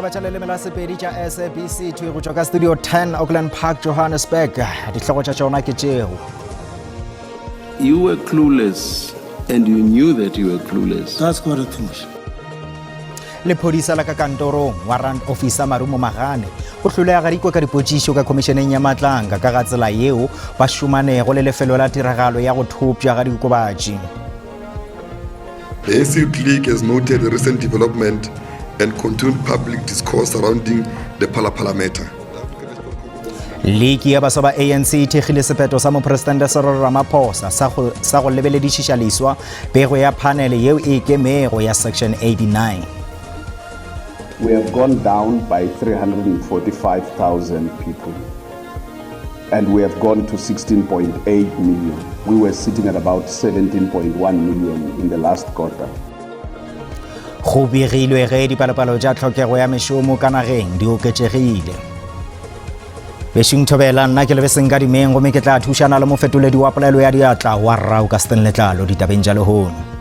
ditaba tša leleme la Sepedi tša SABC thwi go tšwa ka studio 10 Auckland Park Johannesburg. Dihlogo tša tšona ke tšeo. You were clueless and you knew that you were clueless. That's correct, Moshe. Lephodisa la ka kantorong warrant officer Marumo Magane o hlole a gadikwa ka dipotšišo ka khomišeneng ya Matlanga ka ga tsela yeo ba šomanego le lefelo la tiragalo ya go thopša ga diokobatši. The ANC clique has noted the recent development and continued public discourse surrounding the Phala Phala matter. Liki ya baswa ba ANC e thekgile sephetho sa Mopresidente Cyril Ramaphosa sa go, sa go lebeledišiša leswa pego ya phanele yeo e ikemego ya Section 89. We have gone down by 345,000 people and we have gone to 16.8 million. We were sitting at about 17.1 million in the last quarter. Go begilwe ge dipalopalo tša tlhokego ya mešomo ka nageng di oketšegile. Bešing Thobela, nna ke Lebeseng ka dimeng gomme ke tla thušana le mofetoledi wa polelo ya diatla wa Rrau ka Stanley Letlalo ditabeng tša lehono.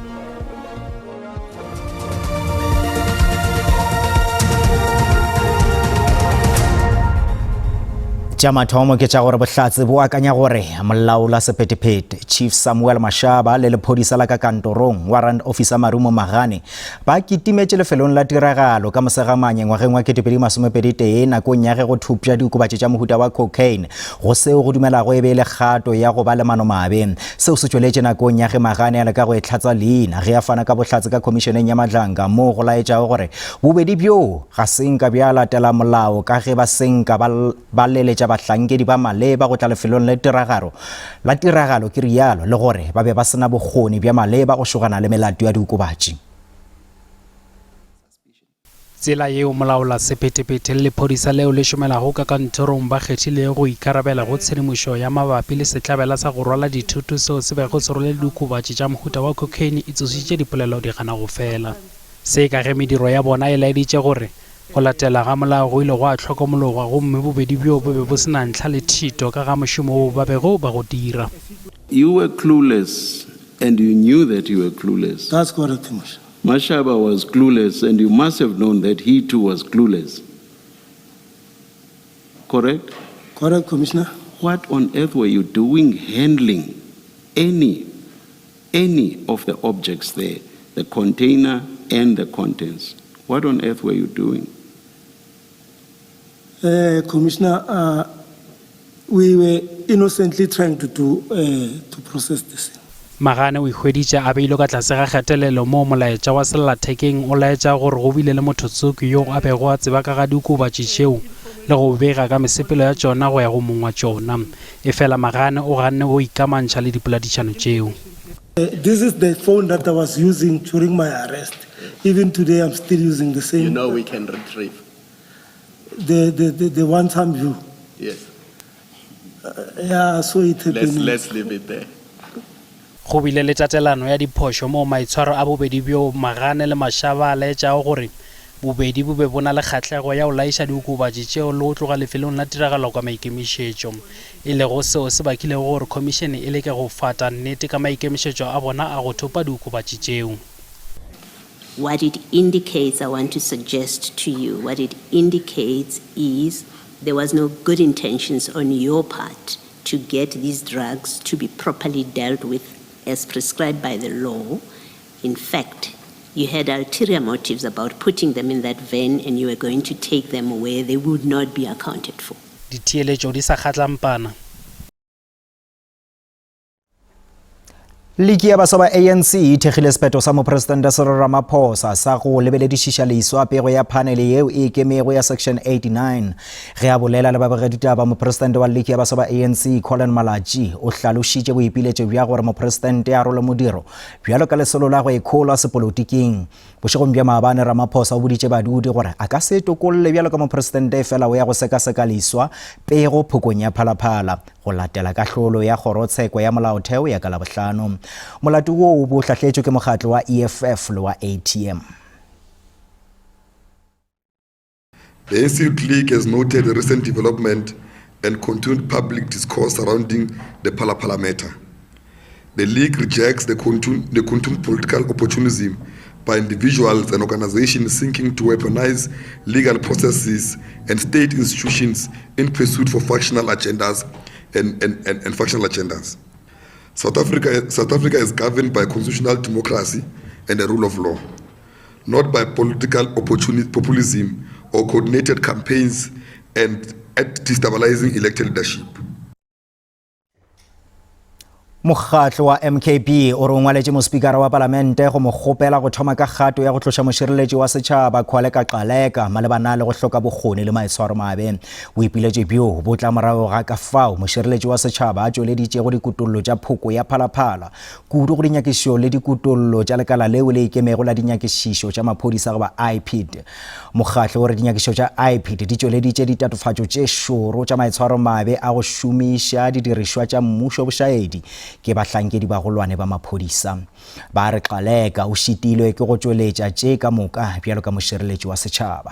Tša mathomo ke tša gore bohlatse bo akanya gore molaola sephethephethe Chief Samuel Mashaba le lephodisa la ka kantorong Warrant Officer Marumo Magane ba kitimetše lefelong la tiragalo ka Mosegamanye ngwageng wa 2021 nakong ya ge go thupša diokobatši tša mohuta wa cocaine go seo go dumelago e be e le kgato ya go ba le manomabe. Seo se tšweletše nakong ya ge Magane a leka go itlhatsa leina ge a fana ka bohlatse ka khomišeneng ya Madlanga moo go laetšago gore bobedi bjoo ga se nka bja latela molao ka ge ba se nka ba ba leletša bahlankedi ba maleba go tla lefelong le tiragalo la tiragalo ke rialo le gore ba be ba se na bokgoni bja maleba go šogana le melato ya diokobatši. Tsela yeo molaolasephetephete le lephodisa leo le šomelago ka kantorong ba kgethilego go ikarabela go tshedimošo ya mabapi le setlabela sa go rwala dithoto seo se bego se rwele diokobatši tša mohuta wa cocaine e tsošitše dipolelo di gana go fela. Se ka ge mediro ya bona e laeditše gore Go latela ga molao go ile gwa hlokomologwa gomme bobedi bjoo bo be bo se na ntlha le thito ka ga mošomo woo ba bego ba go dira. You were clueless and you knew that you were clueless. That's correct, Moshe. Mashaba was clueless and you must have known that he too was clueless. Correct? Correct, Commissioner. What on earth were you doing handling any any of the objects there, the container and the contents? What on earth were you doing? Uh, Commissioner, uh, we were innocently trying to do uh, to process this. Magane o ikhweditše a beilwe ka tlase ga kgatelelo moo molaetša wa sellathekeng o laetšago gore go bile le mothotsoko yo a bego a tseba ka ga diokobatši tšeo le go bega ka mesepelo ya tšona go ya go mong wa tšona. Efela Magane o ganne go ikamantšha le dipoladišano tšeo. This is the phone that I was using during my arrest. Even today, I'm still using the same. You know we can retrieve. The, the, the, the one time view. Yes. Yeah, I saw it Let's, happening. let's leave it there. Go bile le tatelano ya diphošo moo maitshwaro a bobedi bjoo Magane le Mashaba a laetšago gore bobedi bo be bo na le kgahlego ya go laiša diokobatši tšeo le go tloga lefelong la tiragalo ka maikemišetšo, e lego seo se bakilego gore khomišene e leke go fata nnete ka maikemišetšo a bona a go thopa diokobatši tšeo. What it indicates, I want to suggest to you, what it indicates is there was no good intentions on your part to get these drugs to be properly dealt with as prescribed by the law. In fact, you had ulterior motives about putting them in that van and you were going to take them where they would not be accounted for. Ditheeletšo di sa kgatlampana. Liki ya baswa ba ANC e thekgile sephetho sa Mopresidente Cyril Ramaphosa sa go lebeledišiša leswa pego ya phanele yeo e ikemego ya Section 89. Ge a bolela le babegeditaba, Mopresidente wa Liki ya baswa ba ANC Colin Malatji o hlalošitše boipiletšo bja gore Mopresidente a role modiro bjalo ka lesolo la go ikhola sepolotiking. Bošegong bja maabane, Ramaphosa o boditše badudi gore a ka se tokolle bjalo ka mopresidente efela o ya go sekaseka leswa pego phokong ya Phalaphala go latela kahlolo ya kgorotsheko ya molaotheo ya ka Labohlano. Molato woo o be o hlahletšwe ke mokgatlo wa EFF le wa ATM. The ANC clique has noted the recent development and continued public discourse surrounding the Phala Phala matter. The league rejects the, continu- the continued political opportunism by individuals and organizations seeking to weaponize legal processes and state institutions in pursuit for factional agendas and, and, and, and factional agendas. South Africa, South Africa is governed by constitutional democracy and the rule of law, not by political populism or coordinated campaigns and at destabilizing elected leadership. Mokgatlo wa MKP o re o ngwaletše mospikara wa palamente go mo kgopela go thoma ka kgato ya go tloša mošireletši wa setšhaba Kholeka Gcaleka malebana le go hloka bokgoni le maitshwaromabe. Boipiletšo bjo bo tla morago ga ka fao mošireletši wa setšhaba a tšweleditšego dikutollo tša phoko ya Phalaphala kudu go dinyakišišo le dikutollo tša lekala leo le ikemego la dinyakišišo tša maphodisa goba IPID. Mokgatlo o re dinyakišišo tša IPID di tšweleditše ditatofatšo tše šoro tša maitshwaromabe a go šomiša didirišwa tša mmušo bošaedi ke bahlankedi bagolwane ba maphodisa. Ba re Gcaleka o šitilwe ke go tšweletša tše ka moka bjalo ka mošireletši wa setšhaba.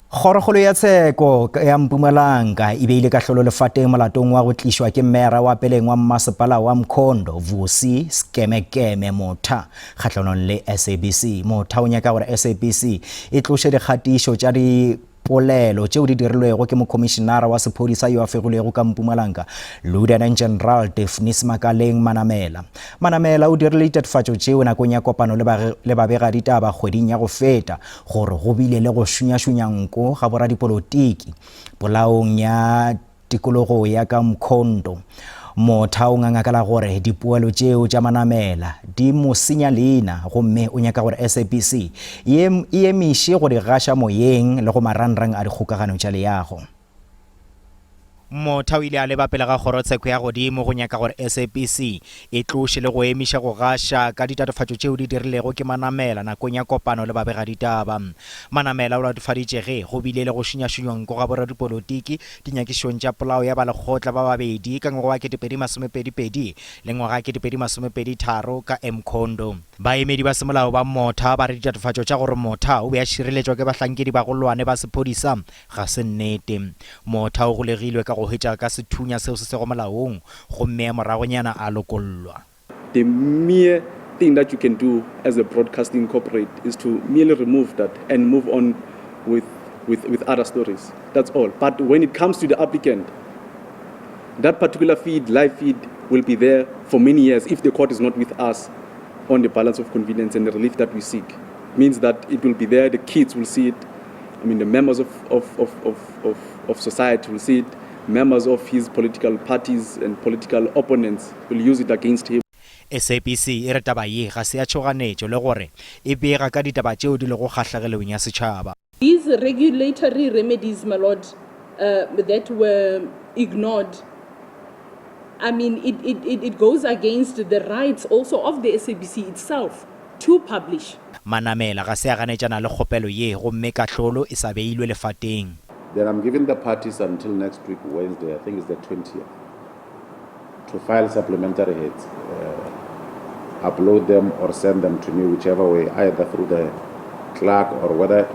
Kgorokgolo ya tsheko ya Mpumalanga e beile kahlolo lefateng molatong wa go tlišwa ke mmeara wa peleng wa mmasepala wa Mkhondo Vusi Skemekeme Motha kgahlanong le SABC. Motha o nyaka gore SABC e tloše dikgatišo tša dipolelo tšeo di dirilwego ke mokhomišenara wa sephodisa yo a fegilwego ka Mpumalanga Lieutenant General Daphnis Makaleng Manamela. Manamela o dirile ditatofatšo tšeo nakong ya kopano le babegaditaba kgweding ya go feta gore go bile le go šunyašunya nko ga boradipolotiki polaong ya tikologo ya ka Mkhondo. Motha o nganga ka la gore dipoelo tšeo tša Manamela di mo senya leina gomme o nyaka gore SABC e emiše go di gaša moyeng le go marangrang a dikgokagano tša leago. Motha o ile a leba pele ga kgorotsheko ya godimo go nyaka gore SABC e tloše le go emiša go gaša ka ditatofatšo tšeo di dirilego ke Manamela nakong ya kopano le babegaditaba. Manamela o latofaditše ge go bile le go šunyašunywa nko ga boradipolotiki dinyakišišong tša polao ya balekgotla ba babedi ka ngwaga wa 2022 le ngwaga 2023 ka Mkhondo. Baemedi ba semolao ba Motha ba re ditatofatšo tša gore Motha o be a šireletšwa ke bahlankedi bagolwane ba sephodisa Ga se nnete. Motha o golegilwe ka go hwetša ka sethunya seo se sego molaong gomme moragonyana a lokollwa. The mere thing that you can do as a broadcasting corporate is to merely remove that and move on with, with, with other stories. That's all. But when it comes to the applicant, that particular feed, live feed, will be there for many years if the court is not with us on the balance of convenience and the relief that we seek. Means that it will be there, the kids will see it, I mean, the members of, of, of, of, of, of society will see it, members of his political parties and political opponents will use it against him. SABC e re taba ye ga se ya tšhoganetšo le gore e bega ka ditaba tšeo di lego kgahlegelong ya setšhaba. These regulatory remedies, my lord, uh, that were ignored, I mean, it, it, it, it goes against the rights also of the SABC itself to publish. Manamela ga se a ganetšana le kgopelo ye gomme kahlolo e sa beilwe lefateng. Then I'm giving the parties until next week Wednesday, I think it's the 20th, to file supplementary heads, uh, upload them or send them to me, whichever way, either through the clerk or whether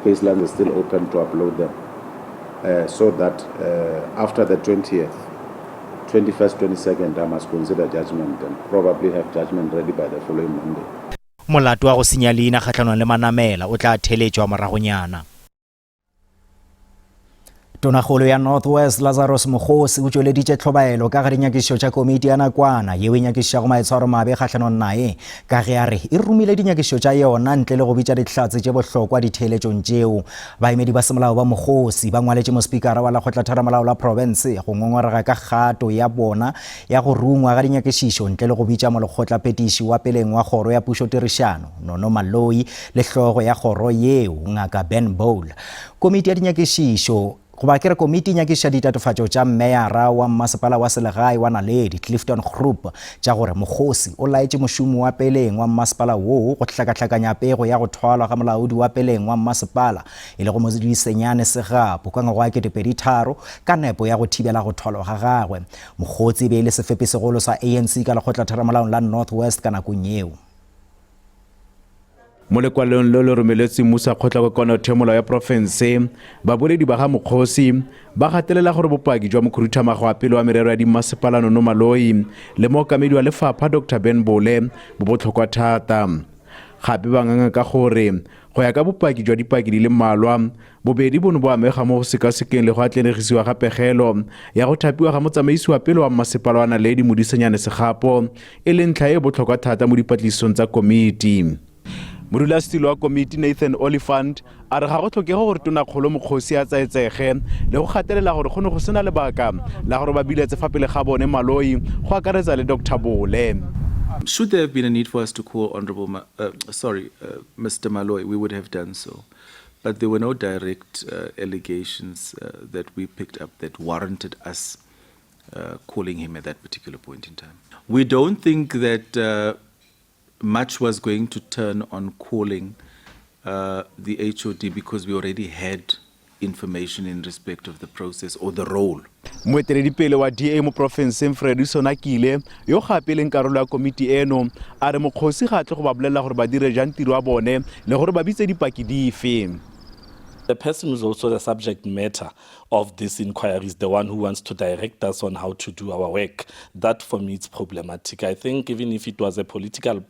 Caseland is still open to upload them, uh, so that uh, after the 20th, 21st, 22nd, I must consider judgment and probably have judgment ready by the following Monday. Molato wa go senya leina kgahlanong le Manamela o tla theeletšwa moragonyana. Tonakgolo ya North West Lazarus Mokgosi o tšweleditše tlhobaelo ka ga dinyakišišo tša komiti ya nakwana yeo e nyakišišago maitshwaromabe kgahlanong naye ka ge a re e romile dinyakišišo tša yona ntle le go bitša dihlatse tše bohlokwa ditheeletšong tšeo. Baemedi ba semolao ba mokgosi ba ngwaletše mospikara wa lekgotlatheramolao la profense go ngongorega ka kgato ya bona ya go rungwa ga dinyakišišo ntle le go bitša molekgotlaphethiši wa peleng wa kgoro ya pušotirišano Nono Maloyi le hlogo ya kgoro yeo Ngaka Ben Bowl. Komiti ya dinyakišišo goba ke re komiti e nyakišiša ditatofatšo tša meyara wa mmasepala wa selegae wa Naledi Clifton Groep tša gore mokgosi o laetše mošomi wa peleng wa mmasepala woo go hlakahlakanya pego ya go thwalwa ga molaodi wa peleng wa mmasepala e lego Modisenyane Segapo ka ngwaga wa 2003 ka nepo ya go thibela go thwalwa ga gagwe. Mokgotsi e be e le sefepi-segolo sa ANC ka lekgotlatheramolaong la North West ka nakong yeo. Mo lekwalong leo le romeletsweng mmusakgotla kwa Konothemolao ya porofense, baboledi ba ga Mokgosi ba gatelela gore bopaki jwa mokhuduthamaga wa pele wa merero ya dimmasepala Nono Maloyi le mookamedi wa lefapha Doctor Ben Bole bo botlhokwa thata. Gape ba nganga ka gore go ya ka bopaki jwa dipaki di le mmalwa, bobedi bono bo amega mo go sekasekeng le go atlenegisiwa ga pegelo ya go thapiwa ga motsamaisi wa pele wa mmasepala wa Naledi Modisenyane Segapo e le ntlha e e botlhokwa thata mo dipatlisisong tsa komiti. Modulasetilo wa komiti Nathan Oliphant a re ga go tlhokege gore tonakgolo Mokgosi a tsaetsege le go gatelela gore go ne go sena lebaka la gore ba biletse fa pele ga bone Maloyi go akaretsa le Doctor Bole. Should there have been a need for us to call Honorable, Ma uh, sorry, uh, Mr. Maloyi, we would have done so. But there were no direct uh, allegations uh, that we picked up that warranted us uh, calling him at that particular point in time. We don't think that uh, much was going to turn on calling uh, the HOD because we already had information in respect of the process or the role. Moeteledipele wa DA mo porofenseng Freddy Sonakile yo gape e leng karolo ya komiti eno a re mokgosi ga a tle go ba bolelela gore ba dire jang tiro ya bone le gore ba bitse dipaki dife. The person who's also the subject matter of this inquiry is the one who wants to direct us on how to do our work. That for me is problematic. I think even if it was a political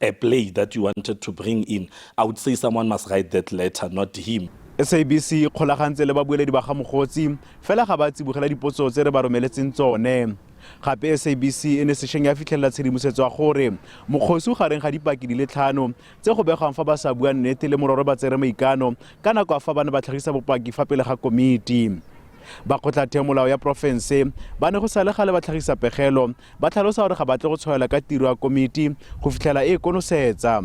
a play that you wanted to bring in, I would say someone must write that letter, not him. SABC e kgolagantse le babueledi ba ga Mogotsi fela ga ba tsibogela dipotso tse re ba romeletseng tsone. Gape SABC e ne sešweng ya fitlhelela tshedimosetso ya gore Mokgosi o gareng ga dipaki di le tlhano tse go begwang fa ba sa bua nnete le mororo ba tsere maikano ka nako ya fa ba ne ba tlhagisa bopaki fa pele ga komiti. Ba kgotlatheomolao ya porofense ba ne go sa le gale ba tlhagisa pegelo ba tlhalosa gore ga ba tle go tshwaelwa ka tiro ya komiti go fitlhela e konosetsa.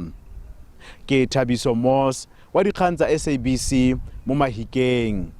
Ke Thabiso Moss wa dikgang tsa SABC mo Mahikeng.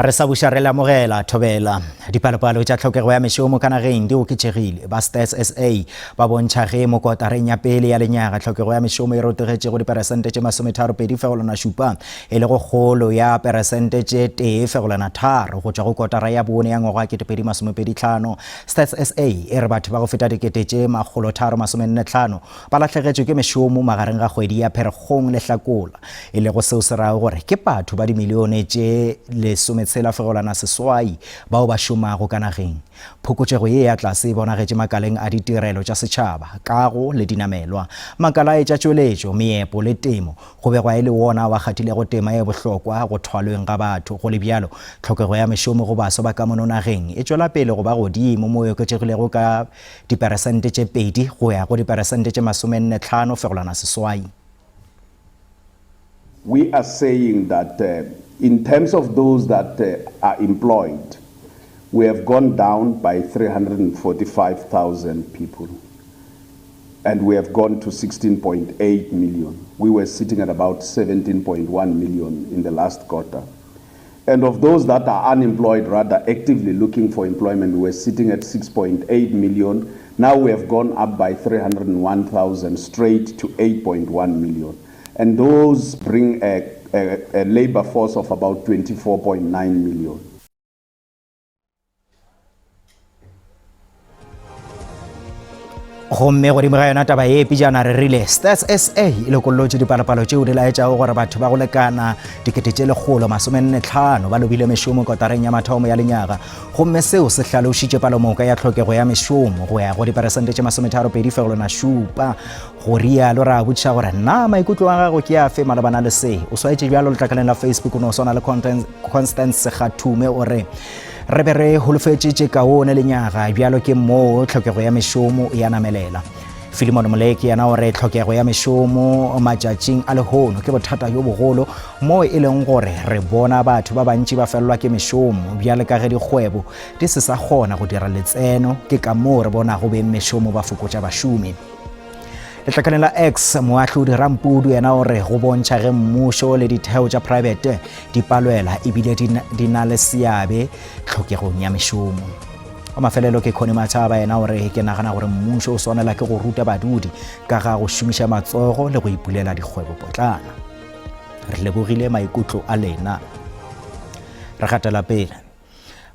Re sa buša re lamogela thobela. Dipalopalo tša tlhokego ya mešomo ka nageng di oketšegile. Ba Stats SA ba bontšha ge mo kotareng ya pele ya lenyaga tlhokego ya mešomo e rotogetše go diperesente tše 32.7 e lego kgolo ya peresente tše 1.3 go tšwa go kotara ya bone ya ngwaga 2025. Stats SA e re batho ba go feta dikete tše 345 ba lahlegetšwe ke mešomo magareng ga kgwedi ya Pherekgong le Hlakola, e lego seo se rago gore ke batho ba dimilione tše 16.8 bao ba šomago ka nageng. Phokotšego ye ya tlase e bonagetše makaleng a ditirelo tša setšhaba, kago le dinamelwa, makala a tša tšweletšo, meepo le temo, go begwa e le wona wa kgathilego tema ye bohlokwa go thwalweng ga batho. Go le bjalo, tlhokego ya mešomo go baswa ba ka mono nageng e tšwela pele go ba godimo mo e oketšegilego ka diperesente tše 2 go ya go diperesente tše 45.8. We are saying that in terms of those that are employed, we have gone down by 345,000 people and we have gone to 16.8 million. We were sitting at about 17.1 million in the last quarter. And of those that are unemployed, rather actively looking for employment, we were sitting at 6.8 million. Now we have gone up by 301,000 straight to 8.1 million. And those bring a, a, a labor force of about 24.9 million. Gomme godimo ga yona taba ye pejana re rile Stats SA e lokollotše dipalopalo tšeo di laetšago gore batho ba go lekana 1,045 ba lobile mešomo kotareng ya mathomo ya lenyaga, gomme seo se hlalošitše palomoka ya tlhokego ya mešomo go ya go diperesente tše 32.7. Go rialo ra botšiša gore na maikutlo a gago ke afe malebana le se. O swaetše bjalo letlakaleng la Facebook o no swana le Constance Segathume o re re be re holofetše tše kaone lenyaga bjalo ke moo tlhokego ya mešomo ya namelela. Filimon Moleki yena o re tlhokego ya mešomo matšatšing a lehono ke bothata bjo bogolo moo e leng gore re bona batho ba bantši ba felelwa ke mešomo bjale ka ge dikgwebo di se sa kgona go dira letseno, ke ka moo re bonago beng mešomo ba fokotša bašomi. Letlakaleng la X, moahlodi Rampudu yena o re go bontšha ge mmušo le ditheo tša praebete di palwela ebile di na le seabe tlhokegong ya mešomo. Wa mafelelo ke Connie Machaba yena o re ke nagana gore mmušo o swanela ke go ruta badudi ka ga go šomiša matsogo le go ipulela dikgwebopotlana. Re lebogile maikutlo a lena. Re gatela pele.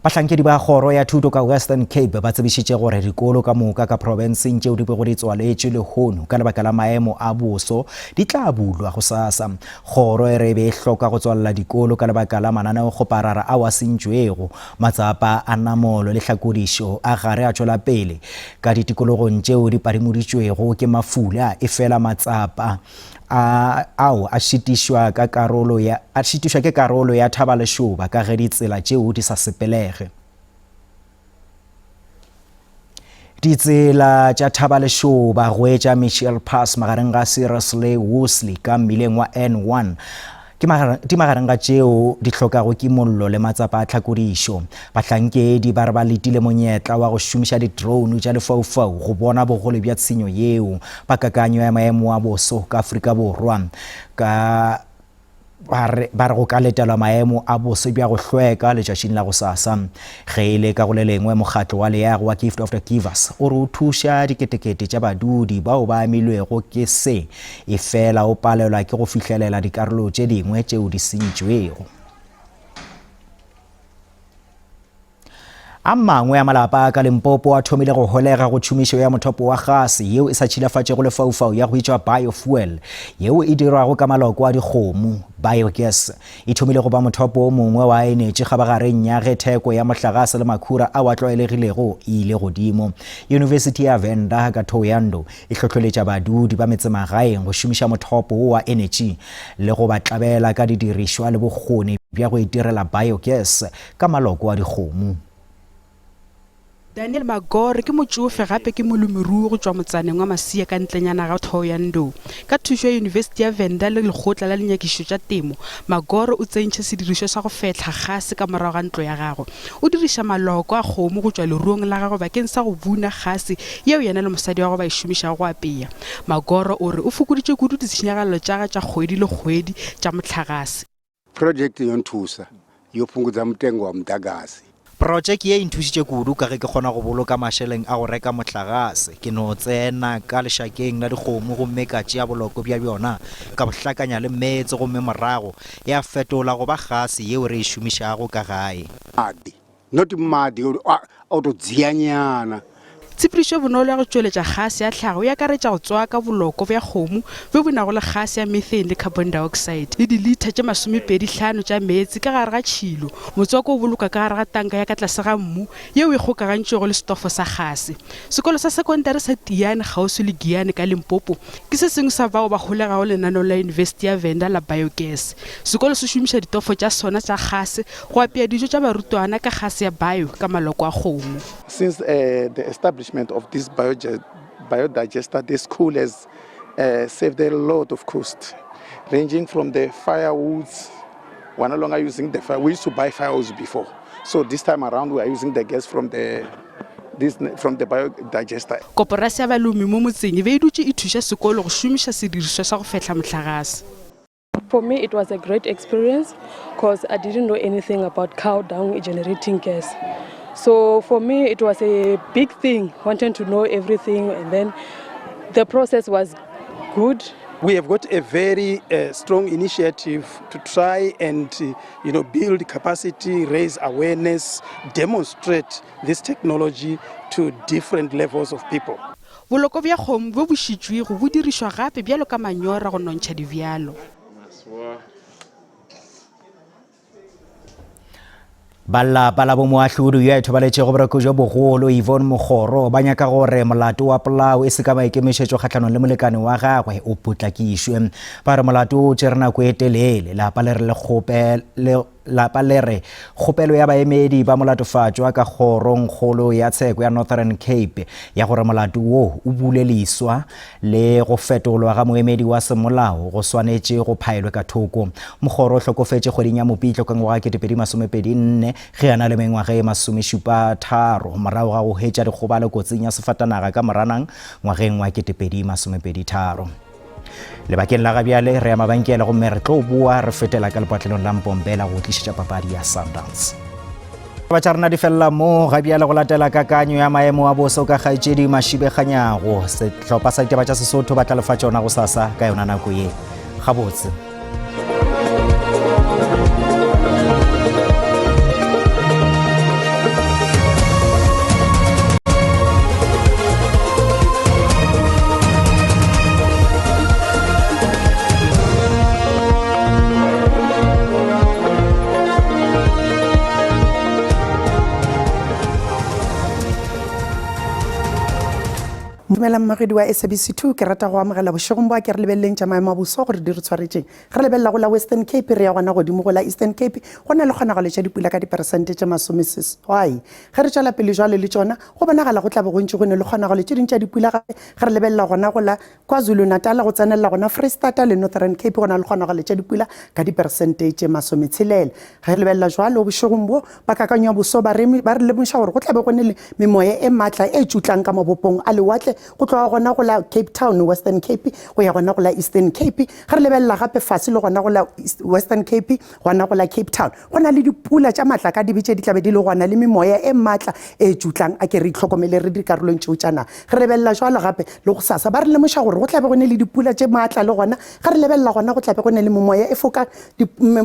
Bahlankedi ba kgoro ya thuto ka Western Cape ba tsebišitše gore dikolo ka moka ka profenseng tšeo di bego di tswaletšwe lehono ka lebaka la maemo a boso di tla bulwa gosasa. Kgoro e re e be e hloka go tswalela dikolo ka lebaka la mananeokgoparara ao a sentšwego. Matsapa a namolo le hlakodišo a gare a tšwela pele ka ditikologong tšeo di padimoditšwego ke mafula, efela matsapa a ao a šitišwa ka karolo ya a šitišwa ke karolo ya Thabalešoba ka ge ditsela tšeo di sa sepelege. Ditsela tša Thabalešoba go etša Michelle Pass magareng ga Ceres le Wolseley ka mmileng wa N1 ke di magareng ga tšeo di hlokago kimollo le matsapa a tlhakodišo. Bahlankedi ba re ba letile monyetla wa go šomiša di-drone tša lefaufau go bona bogole bja tshenyo yeo. Ba kakanyo ya maemo a boso ka Afrika Borwa ka ba re ba re go ka letelwa maemo a boso bja go hlweka letšatšing la gosasa. Ge e le ka go le lengwe, mokgatlo wa leago wa Gift of the Givers o re o thuša diketekete tša badudi bao ba amilwego ke se, efela o palelwa ke go fihlelela dikarolo tše dingwe tšeo di sentšwego. A mangwe a malapa a ka Limpopo a thomile go holega go tšhomišo ya mothopo wa gase yeo e sa tšhilafatšego lefaufau ya go bitšwa biofuel yeo e dirwago ka maloko a dikgomo. Biogas e thomile go ba mothopo o mongwe wa enetši kgabagareng ya ge theko ya mohlagase le makhura ao a tlwaelegilego e ile godimo. Yunibesithi ya Venda ka Thohoyandou e hlohleletša badudi ba metsemagaeng go šomiša mothopo wo wa enetši le go ba tlabela ka didirišwa le bokgoni bja go itirela biogas ka maloko a dikgomo. Daniel Magor ke motšofe gape ke molemirui go tšwa motsaneng wa Masia ka ntlenyana ga Thohoyandou. Ka thušo ya Yunibesithi ya Venda le Lekgotla la Dinyakišišo tša Temo, Magor o tsentšhe sedirišwa sa go fehla gase ka morago ga ntlo ya gagwe. O diriša maloko a kgomo go tšwa leruong la gagwe bakeng sa go buna gase yeo yena le mosadi wa gagwe ba e šomišago go apea. Magoro o re o fokoditše kudu ditshenyagalelo tša gagwe tša kgwedi le kgwedi tša mohlagase. Project yo nthusa, yo fhungudza mutengo wa muḓagasi. Projeke ye e nthušitše kudu ka ge ke kgona go boloka mašeleng a go reka mohlagase. Ke no tsena ka lešakeng la dikgomo gomme ka tšea boloko bja bjona ka bo hlakanya le meetse gomme morago ya fetola go ba gase yeo re e šomišago ka gae. Maḓi, not maḓi o tou dzianyana. Tshepedišo e bonolo ya go tšweletša gase ya tlhago e akaretša go tswaka boloko bja kgomo bjo bo nago le gase ya methane le carbon dioxide le dilitha tše masomepedi-hlano tša meetse ka gare ga tšhilo. Motswako o bolokwa ka gare ga tanka ya ka tlase ga mmu yeo e kgokagantšwego le setofo sa gase. Sekolo sa sekontari sa Tiyani kgauswi le Giyani ka Limpopo ke se sengwe sa bao ba holegago lenaneong la Yunibesithi ya Venda la biogas. Sekolo se šomiša ditofo tša sona tša gase go apea dijo tša barutwana ka gase ya bio ka maloko a kgomo. Since uh, the establishment of this biodigester, the school has uh, saved a lot of cost, ranging from the firewoods. We're no longer using the fire. We used to buy firewoods before. So this time around, we are using the gas from the this, from the biodigester. Koporasi ya balemi mo motseng e be e dutše e thuša sekolo go šomiša sedirišwa sa go fehla mohlagase. For me, it was a great experience because I didn't know anything about cow dung generating gas. So for me, it was a big thing, wanting to know everything. And then the process was good. We have got a very uh, strong initiative to try and uh, you know, build capacity, raise awareness, demonstrate this technology to different levels of people. Boloko bja kgomo bjo bo šitšwego bo dirišwa gape bjalo ka manyora go nontšha dibjalo. Ba lapa la bomoahlodi yo a ithobaletšego boroko bjo bogolo Yvonne Mokgoro ba nyaka gore molato wa polao e se ka maikemišetšo kgahlanong le molekane wa gagwe o potlakišwe. Ba re molato o tšere nako e telele. Lapa le re le kgope Lapa le re kgopelo ya baemedi ba molatofatšwa ka Kgorongkgolo ya Tsheko ya Northern Cape ya gore molato wo o bule leswa le go fetolwa ga moemedi wa semolao go swanetše go phaelwe ka thoko. Mokgoro o hlokofetše kgweding ya Mopitlo ka ngwaga 2024 ge a na le mengwaga e masomešupa-tharo morago ga go hwetša dikgobalo kotsing ya sefatanaga ka Moranang ngwageng wa 2023. Lebakeng la gabjale re ya mabenkele gomme re tlo boa re fetela ka lepatlelong la Mpompela go tlišetša papadi ya Sundowns. Taba tša rena di felela mo gabjale go latela kakanyo ya maemo a boso ka kgaetšedi Mašibeganyago. Sehlopha sa ditaba tša Sesotho ba tla lefa tšona gosasa ka yona nako ye. Gabotse. Dumelang mmogedi wa SABC 2, ke rata go amogela bošegong bo a ke re lebeleleng tša maemo a boso gore di re tshwaretšeng. Ge re lebelela go la Western Cape re ya gona godimo go la Eastern Cape go na le kgonagalo tša dipula ka diperesente tše masomeseswai. Ge re tšwela pele jwale le tšona go bonagala go tla be go ntše go ne le kgonagalo tše ding tša dipula gape ge re lebelela gona go la KwaZulu-Natal go tsenelela gona Freistata le Northern Cape go na le kgonagalo tša dipula ka diperesente tše masometshela. Ge re lebelela jwalo bošegong bjo, ba kakanyo ya boso ba re ba re lemoša gore go tla be go ne le memoya e matla e tšutlang ka mabopong a lewatle go tloga gona go la Cape Town, Western Cape go ya gona go la Eastern Cape. Ge re lebelela gape fase le gona go la Western Cape gona go la Cape Town go na le dipula tša matla ka dibe tše di tlabe di le gona le memoya e matla e tšutlang. A ke re itlhokomele re dikarolong tšeo tša naga. Ge re lebelela jwalo gape le gosasa ba re lemoša gore go tlabe go ne le dipula tše matla le gona ge re lebelela gona go tlabe go ne le memoya e foka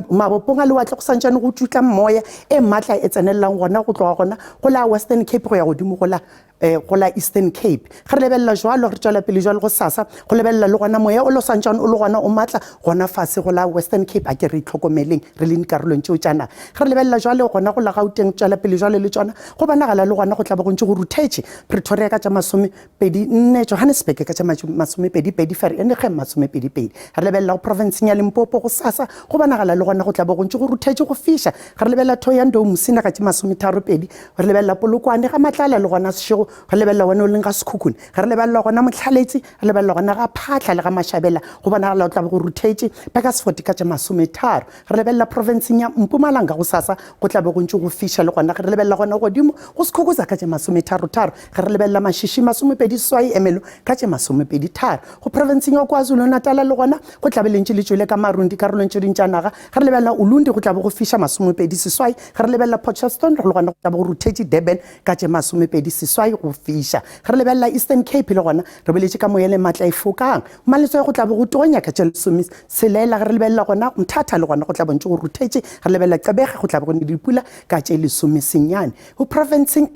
mabopong a lewatle go santšane go tšutla moya e matla e tsenelelang gona go tloga gona go la Western Cape go ya godimo go la eh, go la Eastern Cape. Ge re lebelela jwalo re tšwela pele jwalo go sasa go lebelela le gona moya o lo santšane o le gona o matla gona fase go la Western Cape a ke re itlhokomeleng re le dikarolong tšeo tša naga. Ge re lebelela jwale gona go la Gauteng tšwela pele jwale le tšona go bonagala le gona go tla be go ntše go ruthetše Pretoria ka tša masomepedi nne, Johannesburg ka tša masomepedi pedi, Vereeniging masomepedi pedi. Re lebelela go profenseng ya Limpopo gosasa go bonagala le gona go tla be go ntše go ruthetše go fiša. Ge re lebelela Thohoyandou Musina ka tše masometharo pedi, re lebelela Polokwane ga Matlala le gona Seshego, re lebelela wena o leng ga Sekhukhune, ge re lebelela gona Mohlaletse, re lebelela gona ga Phaahla le ga Mashabela go bonagala go tla be go ruthetše Burgersfort ka tše masometharo. Re lebelela profenseng ya Mpumalanga gosasa go tla be go ntše go fiša le gona ge re lebelela gona godimo go Sekhukhutsa ka tše masometharotharo, ge re lebelela Mashishi masomepedi seswai Ermelo ka tše masomepedi tharo. Go profenseng ya KwaZulu-Natala le gona go tla be le ntše le tšwele ka marung dikarolong tše ding tša naga, ge re lebelela Ulundi go tla be go fiša masomepedi seswai, ge re lebelela Potchefstroom le gona go tla be go ruthetše Durban ka tše masomepedi seswai go fiša. Ge re lebelela Eastern Cape le gona re boletše ka moya le matla e fokang. Mmaletswai go tla be go tonya ka tše lesome tshelela. Ge re lebelela gona Mthatha le gona go tla bontše go ruthetše. Ge re lebelela Gqeberha go tla be go ne dipula ka tše lesome senyane. Go profenseng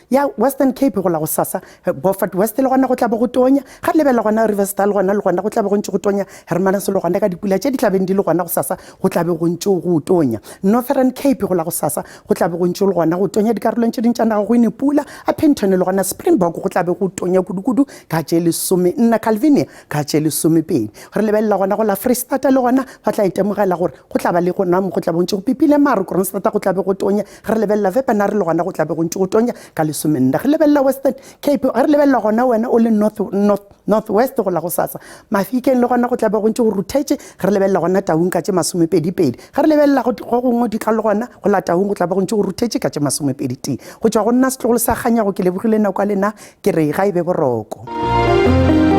ya Western Cape go la gosasa Beaufort West le gona go tla be go tonya. Ge re lebelela gona Riversdal le gona le gona go tla be go ntše go tonya. Hermanus le gona ka dipula tše di tla beng di le gona gosasa go tla be go ntše go tonya. Northern Cape go la gosasa go tla be go ntše le gona go tonya dikarolong tše ding tša naga go ene pula. Upington le gona Springbok go tla be go tonya kudu-kudu ka tše lesome nne, Calvinia ka tše lesomepedi. Re lebelela gona go la Freistata le gona ba tla itemogela gore go tla ba le gona mo go tla be go ntše go pipile maru, Kroonstad go tla be go tonya. Ge re lebelela Wepener le gona go tla be go ntše go tonya ka lesomenne. Ge re lebelela Western Cape, ge re lebelela gona wena o le North, North, North West go la gosasa, Mafikeng le gona go tla be go ntše go ruthetše. Ge re lebelela gona Taung ka tše masomepedipedi. Ge re lebelela go, go gongwe di tla le gona go la Taung go tla be go ntše go ruthetše ka tše masomepedi tee. Go tšwa go nna setlogolo sa Kganyago ke lebogile nako ya lena, ke re ga e be boroko.